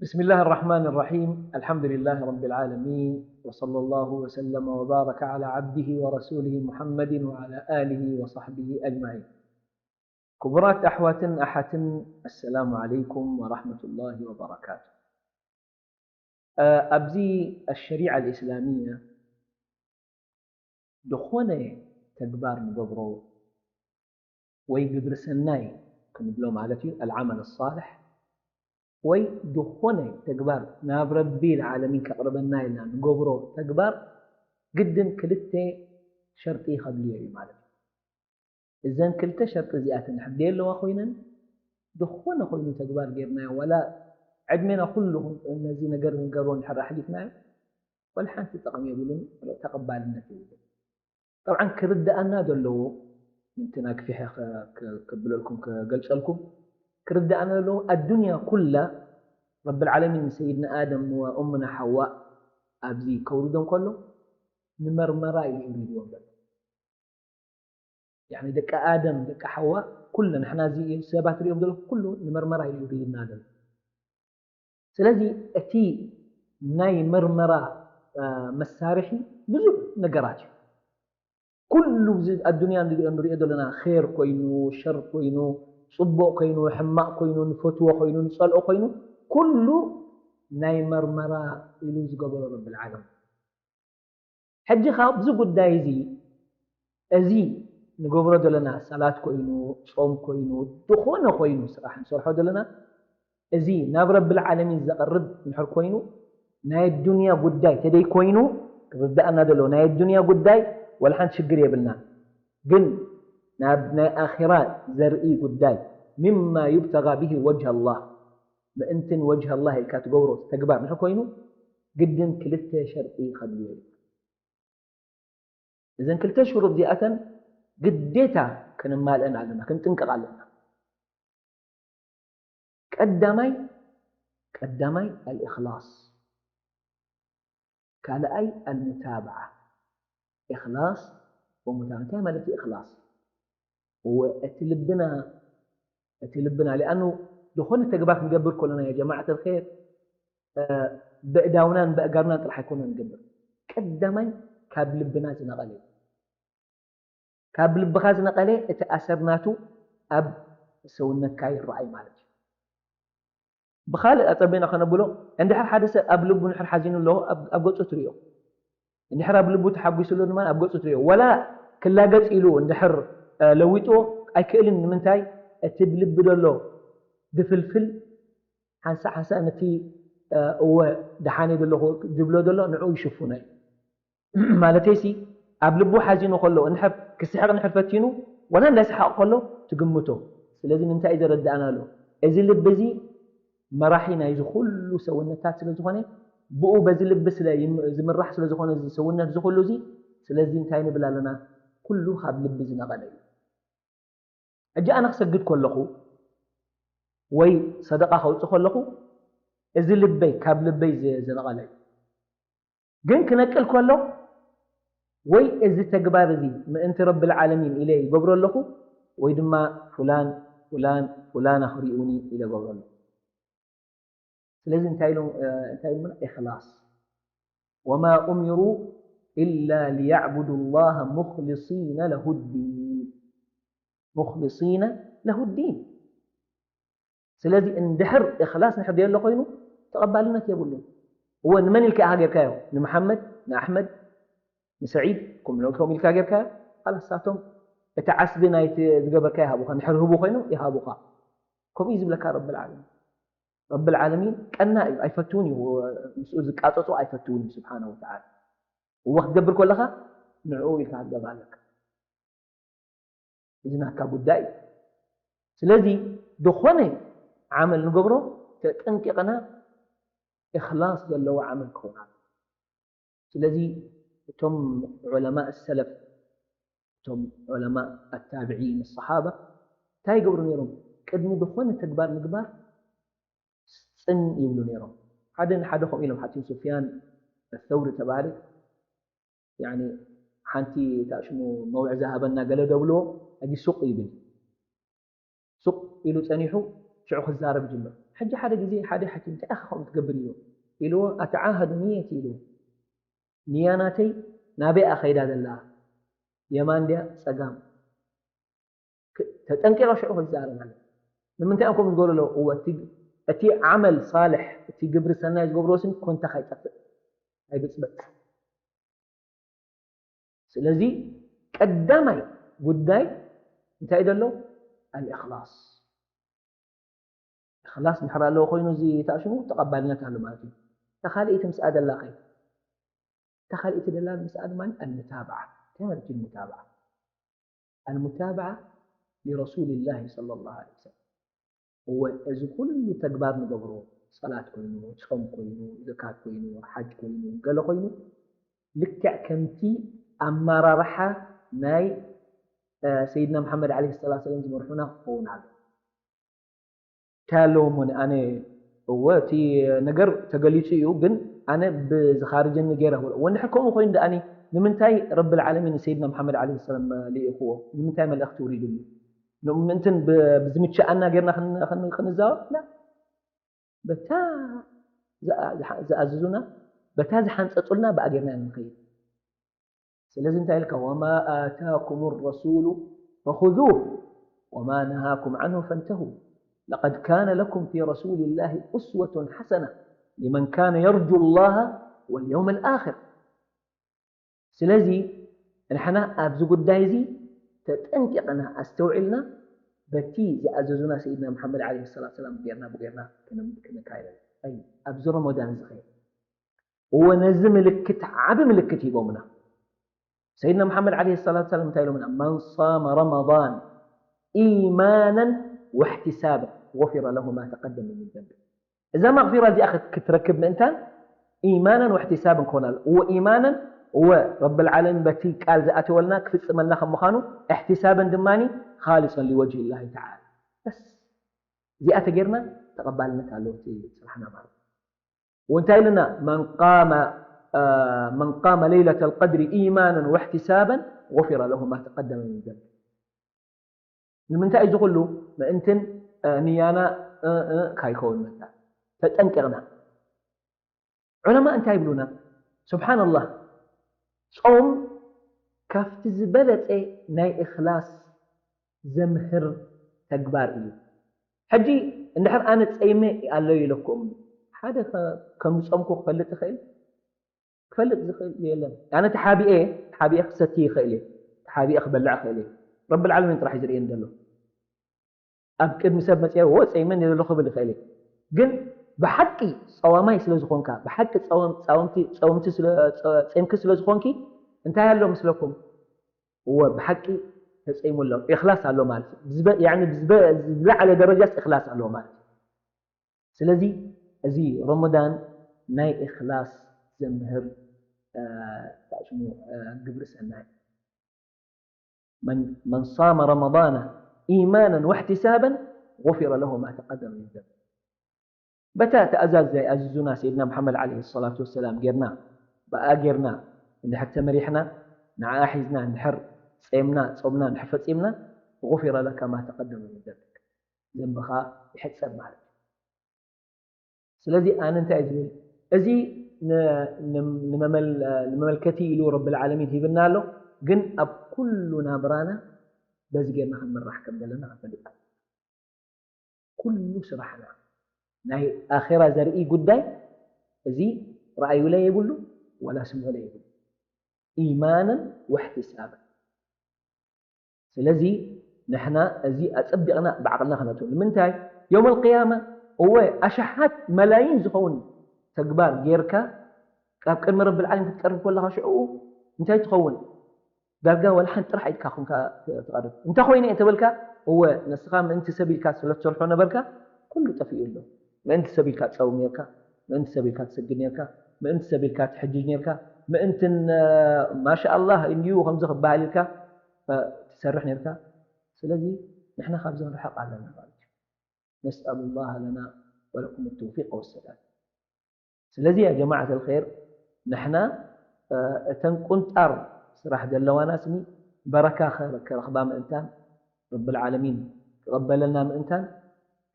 بسم الله الرحمن الرحيم. الحمد لله رب العالمين، وصلى الله وسلم وبارك على عبده ورسوله محمد وعلى آله وصحبه أجمعين. ክቡራት ኣሕዋትን ኣሓትን፣ السلام عليكم ورحمة الله وبركاته. ኣብዚ الشريعة الإسلامية ዝኾነ ተግባር ንገብሮ ወይ ግብሪ ሰናይ ክንብሎ ማለት እዩ፣ العمل الصالح፣ ወይ ዝኾነ ተግባር ናብ ረቢ العالمين ከቕርበና ኢልና ንገብሮ ተግባር ግድን ክልተ ሸርጢ ከድልዮ እዩ ማለት እዩ። እዘን ክልተ ሸርጢ እዚኣተን ሕደይ ኣለዋ ኮይነን፣ ዝኾነ ኮይኑ ተግባር ጌርናዮ፣ ዋላ ዕድሜና ኩሉ ነዚ ነገር ንገብሮ እንድሕር ኣሕሊፍናዮ፣ ወላ ሓንቲ ጥቕሚ የብሉን፣ ተቐባልነት የብሉን። ጠብዓን ክርድኣና ዘለዎ፣ ምንትን ኣግፊሐ ከ-፣ ከ-፣ ከብለልኩም፣ ከገልጸልኩም፣ ክርድኣና ዘለዎ ኣዱንያ ኩላ ረብል ዓለሚን ንሰይድና ኣደም ወእሙና ሓዋ ኣብዚ ከውርዶም ከሎ ንመርመራ እዩ ይውርድዎም ዘሎ። ያኒ ደቂ ኣደም፣ ደቂ ሓዋ፣ ኩሉ ንሕና እዚ ሰባት ሪኦም ዘለኹ ኩሉ ንመርመራ እዩ ይውርድና ዘሎ። ስለዚ እቲ ናይ መርመራ፣ እ፣ መሳርሒ ብዙሕ ነገራት እዩ። ኩሉ እዚ ኣዱንያ ንሪኦ፣ ንሪኦ ዘለና ኼር ኮይኑ፣ ሸር ኮይኑ፣ ጽቡቕ ኮይኑ፣ ሕማቕ ኮይኑ፣ ንፈትዎ ኮይኑ፣ ንጸልኦ ኮይኑ፣ ኩሉ ናይ መርመራ ኢሉ ዝገበሮ ረብል ዓለም። ሕጂ ካብ እዚ ጉዳይ እዚ፣ እዚ ንገብሮ ዘለና ሰላት ኮይኑ፣ ጾም ኮይኑ፣ ዝኾነ ኮይኑ ስራሕ ንሰርሖ ዘለና፣ እዚ ናብ ረብል ዓለሚን ዘቕርብ እንድሕር ኮይኑ፣ ናይ ኣዱንያ ጉዳይ ተደይ ኮይኑ፣ ክርድኣና ዘለዎ ናይ ኣዱንያ ጉዳይ ወላ ሓንቲ ሽግር የብልና። ግን ናብ ናይ ኣኺራ ዘርኢ ጉዳይ፣ مما يبتغى به وجه الله፣ ምእንትን ወጅህ ኣላህ ኢልካ ትገብሮ ተግባር እንድሕር ኮይኑ፣ ግድን ክልተ ሸርጢ ከድልዮ እዩ። እዘን ክልተ ሽሩጥ እዚኣተን ግዴታ ክንማልአን ኣለና፣ ክንጥንቀቕ ኣለና። ቀዳማይ፣ ቀዳማይ الإخلاص፣ ካልኣይ المتابعة። إخلاص ومتابعة። እንታይ ማለት እዩ إخلاص؟ ወ-፣ እቲ ልብና፣ እቲ ልብና፣ لأنه ዝኾነ ተግባር ክንገብር ከለና፣ يا جماعة الخير، እ፣ በእዳውናን በእጋርናን ጥራሕ ኣይኮነን ንገብር። ቀዳማይ ካብ ልብና ዝነቐለ እዩ። ካብ ልብኻ ዝነቐለ እቲ ኣሰር ናቱ ኣብ ሰውነትካ ይረኣይ ማለት እዩ። ብኻልእ ኣጸቢቕና ከነብሎ፣ እንድሕር ሓደ ሰብ ኣብ ልቡ እንድሕር ሓዚኑ ኣሎ፣ ኣብ፣ ኣብ ገጹ ትርእዮ። እንድሕር ኣብ ልቡ ተሓጒሱ ኣሎ ድማ ኣብ ገጹ ትርእዮ። ወላ ክላገጽ ኢሉ እንድሕር፣ እ፣ ለዊጥዎ ኣይክእልን። ንምንታይ? እቲ ብልቢ ዘሎ ድፍልፍል ሓንሳእ ሓንሳእ ነቲ፣ እ፣ እወ ደሓን እየ ዘለኹ ዝብሎ ዘሎ ንዕኡ ይሽፍኖ እዩ። ማለተይሲ ኣብ ልቡ ሓዚኑ ከሎ እንድሕር ክስሕቕ እንድሕር ፈቲኑ፣ ወላ እንዳሰሓቕ ከሎ ትግምቶ። ስለዚ ንምንታይ እዩ ዘረድኣና ኣሎ? እዚ ልቢ እዚ መራሒ ናይዚ ኩሉ ሰውነታት ስለ ዝኾነ፣ ብኡ በዚ ልቢ ስለ ይም-፣ ዝምራሕ ስለ ዝኾነ እዚ ሰውነት እዚ ኩሉ እዚ፣ ስለዚ እንታይ ንብል ኣለና? ኩሉ ካብ ልቢ ዝነቐለ እዩ። ሕጂ ኣነ ክሰግድ ከለኹ ወይ ሰደቓ ከውጽእ ከለኹ፣ እዚ ልበይ ካብ ልበይ ዝ-፣ ዝነቐለ እዩ። ግን ክነቅል ከሎ፣ ወይ እዚ ተግባር እዚ ምእንቲ ረብል ዓለሚን ኢለ ይገብሮ ኣለኹ፣ ወይ ድማ ፍላን፣ ፍላን፣ ፍላን ኣኽሪኡኒ ኢለ ገብሮ ኣለኹ። ስለዚ እንታይ ኢሎም፣ እ፣ እንታይ ኢሎምና? إخلاص. وما أمروا إلا ليعبدوا الله مخلصين له الدين. مخلصين له الدين. ስለዚ እንድሕር إخلاص እንድሕር ደየሎ ኮይኑ ተቐባልነት የብሉን። እወ፣ ንመን ኢልካ ኢኻ ጌርካዮ? ንመሓመድ፣ ንኣሕመድ፣ ንሰዒድ፣ ከምኡ ኢልካ ጌርካዮ፣ خلاص ንሳቶም እቲ ዓስቢ ናይቲ ዝገበርካዮ ይሃቡኻ፣ እንድሕር ህቡ ኮይኖም ይሃቡኻ። ከምኡ እዩ ዝብለካ ረብል ዓለሚን። ረብል ዓለሚን ቀና እዩ፣ ኣይፈትውን እዩ፣ ምስኡ ዝቃጸጹ ኣይፈትውን እዩ ስብሓነ ወተዓላ። እወ ክትገብር ከለኻ ንዕኡ ኢልካ ክትገብር ኣለካ። እዚ ናትካ ጉዳይ እዩ። ስለዚ ዝኾነ ዓመል ንገብሮ ተጠንቂቕና إخلاص ዘለዎ ዓመል ክኸውን ኣለዎ። ስለዚ እቶም ዑለማእ ሰለፍ፣ እቶም ዑለማእ ኣታብዒን፣ ሰሓባ እንታይ ይገብሩ ነይሮም? ቅድሚ ዝኾነ ተግባር ምግባር ጽን ይብሉ ነይሮም። ሓደ ንሓደ ከምኡ ኢሎም ሓቲም፣ ሱፍያን ኣሰውሪ ተባሃለ፣ ያኒ ሓንቲ እታ ሽሙ መውዕዛ ሃበና ገለ ደብልዎ፣ ሕጂ ሱቕ ይብል። ሱቕ ኢሉ ጸኒሑ፣ ሽዑ ክዛረብ ጅምር። ሕጂ ሓደ ግዜ ሓደ ሓኪም እንታይ ኢኻ ከምኡ ትገብር ኢሉ ኢልዎ፣ ኣተዓሃዱ ንየት ኢልዎ። ንያ ናተይ ናበይ እያ ከይዳ ዘላ? የማን ድያ ጸጋም? ተጠንቂቐ ሽዑ ክዛረብ ኣሎ። ንምንታይ እዮም ከምኡ ዝገብሩ ኣለዉ? እወ እቲ ዓመል ሳልሕ፣ እቲ ግብሪ ሰናይ ዝገብርዎ ስኒ ኮንታ ካይጠፍእ ኣይብፅበፅ። ስለዚ ቀዳማይ ጉዳይ እንታይ ደሎ? ኣልእኽላስ። እኽላስ ድሕር ኣለዎ ኮይኑ እዚ ተኣሽሙ ተቐባልነት ኣሎ ማለት እዩ። ተኻልኢቲ ምስኣ ደላ ኸ? ተኻልኢቲ ደላ ምስኣ ድማ ኣልሙታብዓ። እንታይ ማለት እዩ ኣልሙታብዓ? ኣልሙታብዓ ሊረሱልላሂ ሰለላሁ ዐለይሂ ወሰለም። እወ፣ እዚ ኩሉ ተግባር ንገብሮ፣ ሰላት ኮይኑ፣ ጾም ኮይኑ፣ ዘካት ኮይኑ፣ ሓጅ ኮይኑ፣ ገለ ኮይኑ፣ ልክዕ ከምቲ ኣመራርሓ ናይ ሰይድና መሓመድ ዓለይሂ ሰላቱ ሰላም ዝመርሑና ክኸውን ኣሎ። እንታይ ኣለዎ እሞ ኣነ እወ እቲ ነገር ተገሊጹ እዩ፣ ግን ኣነ ብዝኻርጀኒ ገይረ ክብል እወ እንድሕር ከምኡ ኮይኑ ደኣኒ ንምንታይ ረብል ዓለሚን ንሰይድና መሓመድ ዓለይሂ ሰላም ልኢኽዎ? ንምንታይ መልእኽቲ ውሪድሉ? ምእንትን ብዝምችኣና ጌርና ክንዛወር ላ በታ ዝኣዝዙና በታ ዝሓንፀጡልና ብኣ ጌርና ንኸይድ። ስለዚ እንታይ ኢልካ ወማ ኣታኩም ረሱሉ ፈኹዙህ ወማ ነሃኩም ዓንሁ ፈንተሁ ለቀድ ካነ ለኩም ፊ ረሱልላሂ ኡስወቱን ሓሰና ሊመን ካነ የርጁ ላሃ ወልየውም ልኣኽር። ስለዚ ንሕና ኣብዚ ጉዳይ እዚ ተጠንቂቕና ኣስተውዒልና በቲ ዝኣዘዙና ሰይድና መሓመድ ዓለይሂ ሰላቱ ሰላም ጌርና ብጌርና ክንካይደ ኣብዚ ረመዳን ዝኸ እወ ነዚ ምልክት ዓቢ ምልክት ሂቦምና። ሰይድና መሓመድ ዓለይሂ ሰላቱ ሰላም እንታይ ኢሎምና? መን ሳመ ረመዳን ኢማናን ወሕቲሳበን غفر له ما تقدم من ذنبه። እዛ መቕፊራ እዚኣ ክትረክብ ምእንታን ኢማናን ወሕቲሳብን ክኾን ኣሎ። እወ ኢማናን እወ ረብል ዓለሚን በቲ ቃል ዝኣተወልና ክፍጽመልና ከም ምዃኑ እሕቲሳበን ድማ ኻሊሰን ሊወጅሂ ላሂ ተዓላ። በስ እዚኣ ተጌርና ተቐባልነት ኣለዎ እቲ ስራሕና ማለት እዩ። ወእንታይ ኢሉና? መን ቃመ መን ቃመ ለይለተ ልቀድሪ ኢማናን ወሕቲሳበን غفر له ما تقدم من ذنبه። ንምንታይ እዚ ኩሉ ምእንትን ንያና ካይከውን መታ ተጠንቂቕና። ዑለማ እንታይ ይብሉና? ስብሓንላህ ጾም ካብቲ ዝበለጸ ናይ እኽላስ ዘምህር ተግባር እዩ። ሕጂ እንድሕር ኣነ ጸይመ ኣሎ ኢለኩም ሓደ ከም ዝጾምኩ ክፈልጥ ይኽእል? ክፈልጥ ዝኽእል የለን። ኣነ ተሓቢኤ ተሓቢኤ ክሰቲ ይኽእል እየ፣ ተሓቢኤ ክበልዕ ይኽእል እየ። ረብል ዓለሚን ጥራሕ እዩ ዝርእየኒ ዘሎ። ኣብ ቅድሚ ሰብ መፅየ ወፀይመን የለኹ ክብል ይኽእል እየ። ግን ብሓቂ ፀዋማይ ስለ ዝኾንካ ብሓቂ ፀምቲ ስለ ዝኾንኪ እንታይ ኣሎ ምስለኩም? እወ ብሓቂ ተፀይሙ ኣሎ። ኢኽላስ ኣሎ ማለት እዩ። ዝለዓለ ደረጃስ ኢኽላስ ኣለዎ ማለት እዩ። ስለዚ እዚ ረመዳን ናይ ኢኽላስ ዘምህር ሽሙ ግብሪ ሰናይ መን ሳመ ረመዳነ ኢማናን ወሕቲሳበን غفر له ما تقدم من ذنبه። በታ ትእዛዝ ናይ ኣዚዙና ሰይድና መሓመድ ዓለይሂ ሰላቱ ወሰላም ጌርና ብኣ ጌርና እንድሕር ተመሪሕና ንዓኣ ሒዝና እንድሕር ጸምና ጾምና እንድሕር ፈጺምና غفر لك ما تقدم من ذنبك ዘንብኻ ይሕጸብ ማለት እዩ። ስለዚ ኣነ እንታይ ዝብል እዚ ንመመልከቲ ኢሉ ረብል ዓለሚን ሂብና ኣሎ። ግን ኣብ ኩሉ ናብራና በዚ ጌርና ክንምራሕ ከም ዘለና ክንፈልጥ ኩሉ ስራሕና ናይ ኣኼራ ዘርኢ ጉዳይ እዚ ረኣዩለ የብሉ ወላ ስምዑለ የብሉ ኢማንን ወሕቲሳብን። ስለዚ ንሕና እዚ ኣጸቢቕና ብዓቕልና ክነቱ ንምንታይ ዮም ኣልቅያማ እወ ኣሽሓት መላይን ዝኸውን ተግባር ጌርካ ካብ ቅድሚ ረብል ዓለም ክትቀርብ ከለኻ ሽዕኡ እንታይ ትኸውን ዳርጋ ወላ ሓንቲ ጥራሕ ኢድካ ኮንካ ትቐርብ እንተ ኮይነ እየ ተበልካ እወ ንስኻ ምእንቲ ሰብ ኢልካ ስለ ትሰርሖ ነበርካ ኩሉ ጠፊኡ ኣሎ ምእንቲ ሰብ ኢልካ ትጸውም ኔርካ ምእንቲ ሰብ ኢልካ ትሰግድ ኔርካ ምእንቲ ሰብ ኢልካ ትሕጅጅ ኔርካ ምእንትን ማሻ ኣላህ እንዲዩ ከምዚ ክበሃል ኢልካ ትሰርሕ ኔርካ ስለዚ ንሕና ካብዚ ክንርሕቕ ኣለና ማለት እዩ ነስኣሉ ላህ ለና ወለኩም ተውፊቅ ወሰዳድ ስለዚ ያ ጀማዓት ልኸይር ንሕና እተን ቁንጣር ስራሕ ዘለዋና ስኒ በረካ ክረክባ ምእንታን ረብል ዓለሚን ክቐበለና ምእንታን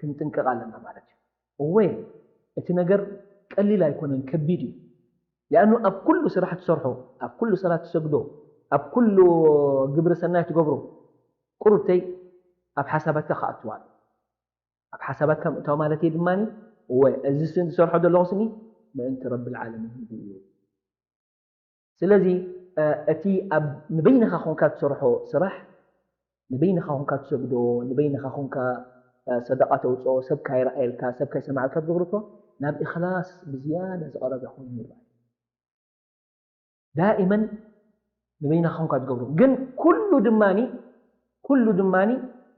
ክንጥንቀቕ ኣለና ማለት እዩ። እወ፣ እቲ ነገር ቀሊል ኣይኮነን፣ ከቢድ እዩ። ሊኣኑ ኣብ ኩሉ ስራሕ ትሰርሖ፣ ኣብ ኩሉ ሰላት ትሰግዶ፣ ኣብ ኩሉ ግብሪ ሰናይ ትገብሮ፣ ቁሩብተይ ኣብ ሓሳባትካ ክኣትዋ ኣሎ። ኣብ ሓሳባትካ ምእታው ማለት እዩ ድማ፣ እወ፣ እዚ ስን ዝሰርሖ ዘለኹ ስኒ ምእንቲ ረቢ ልዓለሚን ህዝቢ እዩ። ስለዚ እቲ ኣብ ንበይንኻ ኮንካ ትሰርሖ ስራሕ፣ ንበይንኻ ኮንካ ትሰግዶ፣ ንበይንኻ ኮንካ ሰደቃ ተውፅኦ፣ ሰብ ካይረኣየልካ፣ ሰብ ካይሰማዓልካ ትገብሮ እኮ ናብ እኽላስ ብዝያዳ ዝቐረበ ኮይኑ ይረኣይ። ዳኢመን ንበይንኻ ኮንካ ትገብሮ፣ ግን ኩሉ ድማኒ ኩሉ ድማኒ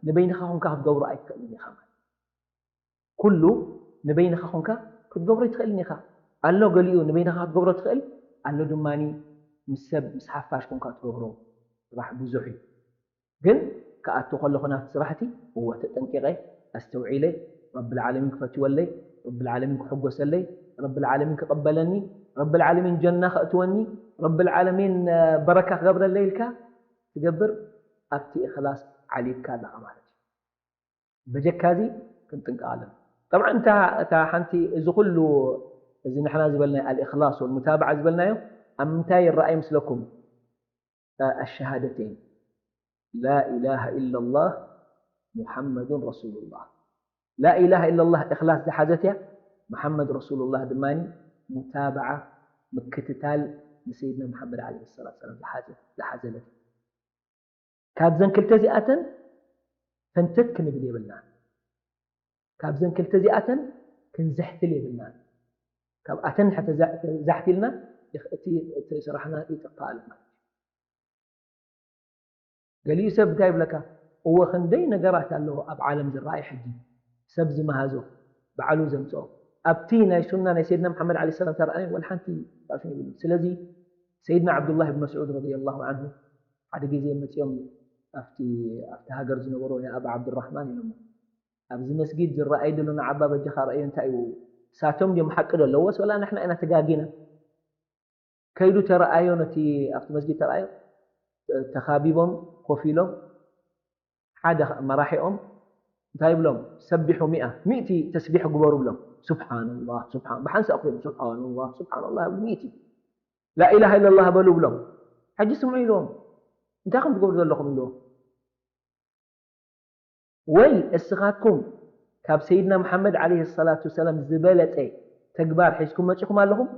ንበይንኻ ኮንካ ክትገብሮ ኣይትኽእልን ኢኻ ማለት። ኩሉ ንበይንኻ ኮንካ ክትገብሮ ኣይትኽእልን ኢኻ። ኣሎ ገሊኡ ንበይንኻ ክትገብሮ ትኽእል፣ ኣሎ ድማኒ ምስ ሰብ ምስ ሓፋሽ ኮንካ ትገብሮ ስራሕ ብዙሕ እዩ። ግን ክኣቱ ከለኹ ናብቲ ስራሕቲ እወ ተጠንቂቐ ኣስተውዒለ ረብል ዓለሚን ክፈትወለይ፣ ረብል ዓለሚን ክሕጎሰለይ፣ ረብል ዓለሚን ክቐበለኒ፣ ረብል ዓለሚን ጀና ከእትወኒ፣ ረብል ዓለሚን በረካ ክገብረለይ ኢልካ ትገብር ኣብቲ እኽላስ ዓሊብካ ኣለኻ ማለት እዩ። በጀካ እዚ ክንጥንቀቕ ኣለና። ጠብዓ እታ ሓንቲ እዚ ኩሉ እዚ ንሕና ዝበልናዮ ኣልእኽላስ ወልሙታብዓ ዝበልናዮ ኣብ ምንታይ ይረኣይ ምስለኩም? ኣሸሃደተይን ላኢላሃ ኢላላህ ሙሓመዱን ረሱሉላህ። ላኢላሃ ኢላላህ እኽላስ ዝሓዘት እያ። መሓመድ ረሱሉላህ ድማ ሙታብዓ ምክትታል ንሰይድና መሓመድ ዓለይሂ ሰላቱ ሰላም ዝሓዘ- ዝሓዘለት። ካብዘን ክልተ እዚኣተን ፈንተት ክንብል የብልና። ካብዘን ክልተ እዚኣተን ክንዝሕትል የብልና። ካብኣተን ዛሕቲልና እቲ ስራሕና ይጠፋኣሉ ማለት እዩ። ገሊኡ ሰብ እንታይ ይብለካ? እወ ክንደይ ነገራት ኣለዎ ኣብ ዓለም ዝረኣይ ሕጂ ሰብ ዝመሃዞ ባዕሉ ዘምፅኦ ኣብቲ ናይ ሱና ናይ ሰይድና መሓመድ ዓለይሂ ሰላም ተረኣየ ወላ ሓንቲ ጣፍን ይብሉ። ስለዚ ሰይድና ዓብዱላህ ብን መስዑድ ረዲየላሁ ዓንሁ ሓደ ግዜ መፂኦም ኣብቲ ኣብቲ ሃገር ዝነበሩ ያ ኣባ ዓብዱራሕማን ኢሎም ኣብዚ መስጊድ ዝረኣይ ዘሎ ንዓባ በጃኻ ረኣዮ እንታይ እዩ? እሳቶም ድዮም ሓቂ ዘለዎስ ወላ ንሕና ኢና ተጋጊና? ከይዱ ተረኣዮ ነቲ ኣብቲ መስጊድ ተረኣዮ ተኻቢቦም ኮፍ ኢሎም ሓደ መራሒኦም እንታይ ይብሎም ሰቢሑ ሚኣ ሚእቲ ተስቢሕ ግበሩ ብሎም ስብሓንላህ ስብሓን ብሓንሳእ ኮይኖም ስብሓንላህ ስብሓንላህ ይብሉ ሚእቲ ላኢላሃ ኢለላህ በሉ ብሎም ሕጂ ስምዑ ኢልዎም እንታይ ከም ትገብሩ ዘለኹም ኢልዎም ወይ እስኻትኩም ካብ ሰይድና መሓመድ ዓለይሂ ሰላቱ ወሰላም ዝበለፀ ተግባር ሒዝኩም መፂኹም ኣለኹም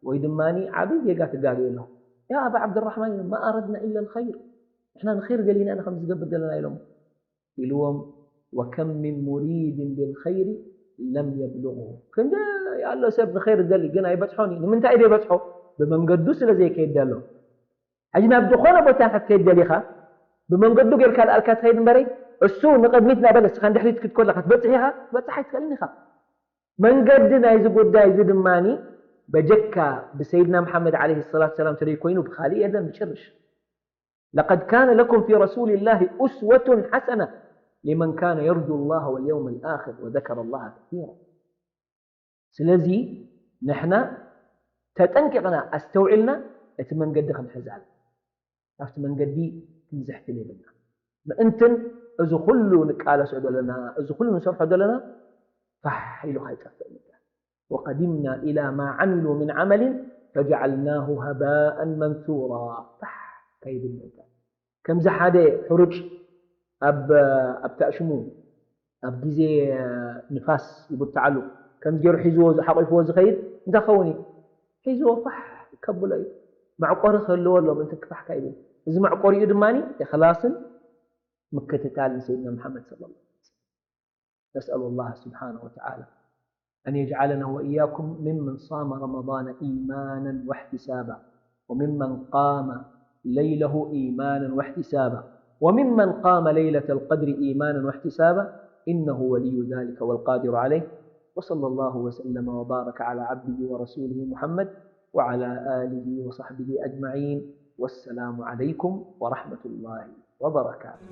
ወይ ድማ ዓብይ ጌጋ ትጋገዩ ኣለኹም ያ ኣባ ዓብድራሕማን ኢሎም ማ ኣረድና ኢላ ልኸይር ንሕና ንኸይር ደሊና ኢና ከም ዝገብር ዘለና ኢሎም ኢልዎም ወከም ምን ሙሪድን ልልኸይሪ ለም የብልغሁ ክንደይ ኣሎ ሰብ ንኸይር ደሊ ግን ኣይበፅሖን እዩ ንምንታይ ዘይበፅሖ ብመንገዱ ስለ ዘይከይድ ኣሎ ሕጂ ናብ ዝኾነ ቦታ ክትከይድ ደሊኻ ብመንገዱ ጌርካ ልኣልካ ትኸይድ እምበረይ እሱ ንቕድሚት እናበለ እስኻ ንድሕሪት ክትኮለካ ትበፅሕ ኢኻ ክትበፅሕ ኣይትኽእልን ኢኻ መንገዲ ናይዚ ጉዳይ እዚ ድማ በጀካ ብሰይድና መሓመድ ዓለይሂ ሰላቱ ሰላም ተደይ ኮይኑ ብኻሊእ የለን ብጭርሽ لقد كان لكم في رسول الله أسوة حسنة لمن كان يرجو الله واليوم الآخر وذكر الله كثيرا ስለዚ ንሕና ተጠንቂቕና ኣስተውዒልና እቲ መንገዲ ክንሕዝ ኣለ ካብቲ መንገዲ ክንዝሕትል የብልና ምእንትን እዚ ኩሉ ንቃለሶ ዘለና እዚ ኩሉ ንሰርሖ ዘለና ፋሕ ኢሉ ካይጠፍእ ንበር وقدمنا إلى ما عملوا من عمل فجعلناه هباء منثورا ፋሕ ከይብል ንበር ከምዚ ሓደ ሕሩጭ ኣብ ኣብታ ሽሙ ኣብ ግዜ ንፋስ ይብርትዓሉ ከምዚ ገይሩ ሒዝዎ ሓቂፍዎ ዝኸይድ እንታይ ኸውን እዩ ሒዝዎ ፋሕ ከብሎ እዩ መዕቆሪ ክህልዎ ኣሎ ምእንቲ ክፋሕ ከይብል እዚ መዕቆሪኡ ድማ ኢኽላስን ምክትታል ንሰይድና መሓመድ صلى الله عليه وسلم نسأل الله سبحانه وتعالى أن يجعلنا وإياكم ممن صام رمضان إيمانا واحتسابا وممن قام ليله إيمانا واحتسابا وممن قام ليلة القدر إيمانا واحتسابا إنه ولي ذلك والقادر عليه وصلى الله وسلم وبارك على عبده ورسوله محمد وعلى آله وصحبه أجمعين والسلام عليكم ورحمة الله وبركاته